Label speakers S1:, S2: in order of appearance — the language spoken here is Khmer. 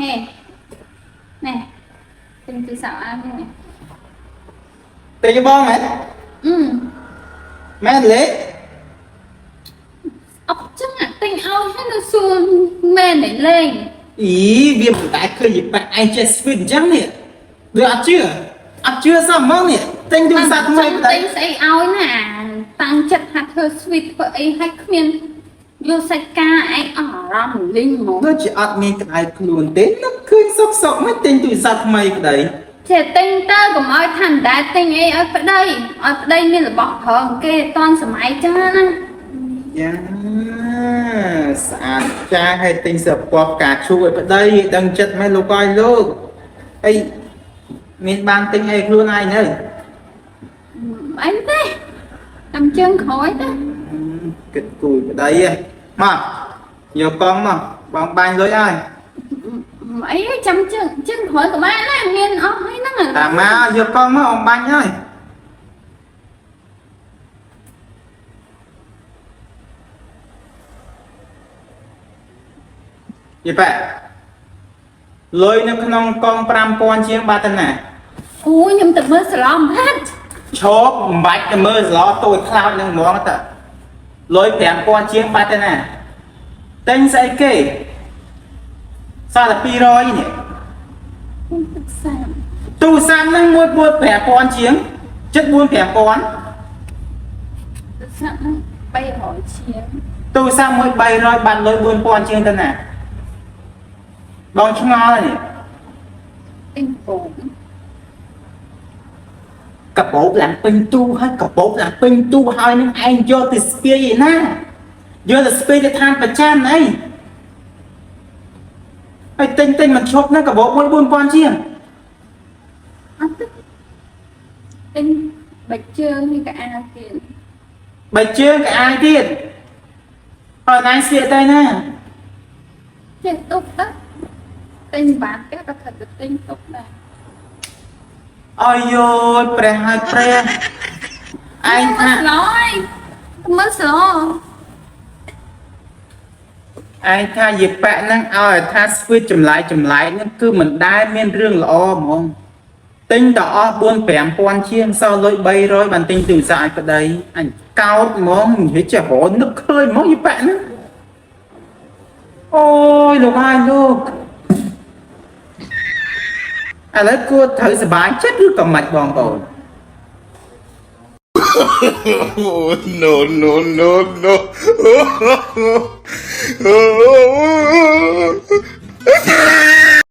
S1: នេះនេះទិញទូរស័ព្ទឲ្យនេះ
S2: ទិញបងមែន
S1: អឺ
S2: មែនលេ
S1: អត់ចឹងអាទិញឲ្យហើយនៅសួរមែនទេលេង
S2: អីវាមិនដែលឃើញយីប៉ាឯងចេះស្វីតអញ្ចឹងនេះដូចអត់ជឿអត់ជឿសោះហ្មងនេះទិញទូរស័ព្ទថ្មី
S1: ទិញស្អីឲ្យណាតាំងចិត្តថាធ្វើស្វីតធ្វើអីហើយគ្មានយកសាច់ការឯងអស់អារម្មណ៍លីងហ្មង
S2: ដូចជាអត់មានក្តៅខ្លួនទេនឹកឃើញសុកសុកមិនទិញទូរស័ព្ទថ្មីប្តី
S1: ចេះទិញទៅកុំឲ្យថាមិនដែលទិញអីឲ្យប្តីឲ្យប្តីមានរបស់ប្រើគេតាន់សម័យចឹងណា
S2: យ៉ាស្អាតចាស់ឲ្យទិញសពពផ្កាឈូកឲ្យប្តីដឹងចិត្តមែនលោកអើយលោកអីមានបានទិញអីខ្លួនឯងនៅ
S1: អីទេតាមជើងក្រោយទៅ
S2: គិតគូរប្តីហ៎មកយកកង់មកបងបាញ់លុយឲ្យ
S1: អីចាំជើងជើងក្រោយក៏បានដែរមានអស់ហើយហ្នឹង
S2: តាមមកយកកង់មកអំបាញ់ហើយយីប៉ាលុយនៅក្នុងកង់5000ជាងបាត់ទៅណា
S1: អូយខ្ញុំទៅមើលសឡំហាត់
S2: ឈប់មិនបាច់ទៅមើលសឡតូចខ្លោចនឹងហ្មងតើលុយ5000ជាងបាត់ទៅណាទិញស្អីគេសល់តែ200នេះ
S1: ខ្ញុំទឹកសាប
S2: ទូរស័ព្ទហ្នឹងមួយពួត5000ជាងចិត្ត4 5000
S1: ទឹកសាបហ្នឹង300ជាង
S2: ទូរស័ព្ទមួយ300បាត់លុយ4000ជាងទៅណាបងឆ្ងល់ហើយនេះ
S1: ទិញពង
S2: កាបូបឡើងពេញទូហើយកបោបឡើងពេញទូហើយនឹងឯងយកទៅស្ពាយឯណាយកទៅស្ពាយទៅឋានប្រចាំអីហើយទិញទិញមិនឈប់ហ្នឹងកាបូបមួយ4000ជាង
S1: អត់ទេទិញបាច់ជើងនេះក៏អាវទៀត
S2: បីជើងក៏អាយទៀតហើយឯងស្លៀកទៅណា
S1: ចេះទុកទៅទិញបាតគេក៏ត្រូវទៅទិញទុកដែរ
S2: អាយយព្រះហើយព្រះឯងថា
S1: មើលសឡយមើលសឡ
S2: ឯងថាយីប៉ាក់ហ្នឹងឲ្យថាស្វីតចម្លែកចម្លែកហ្នឹងគឺមិនដែលមានរឿងល្អហ្មងទិញដល់អស់4 5000ជាងសល់លុយ300បានទិញទូរស័ព្ទឲ្យប្តីអញកោតហ្មងនិយាយចេះរនឹកឃើញហ្មងយីប៉ាក់ហ្នឹងអូយលោកហើយលោកឥឡូវគួរត្រូវសប្បាយចិត្តឬក៏មិនបងប្អូន
S3: Oh, no, no, no, no.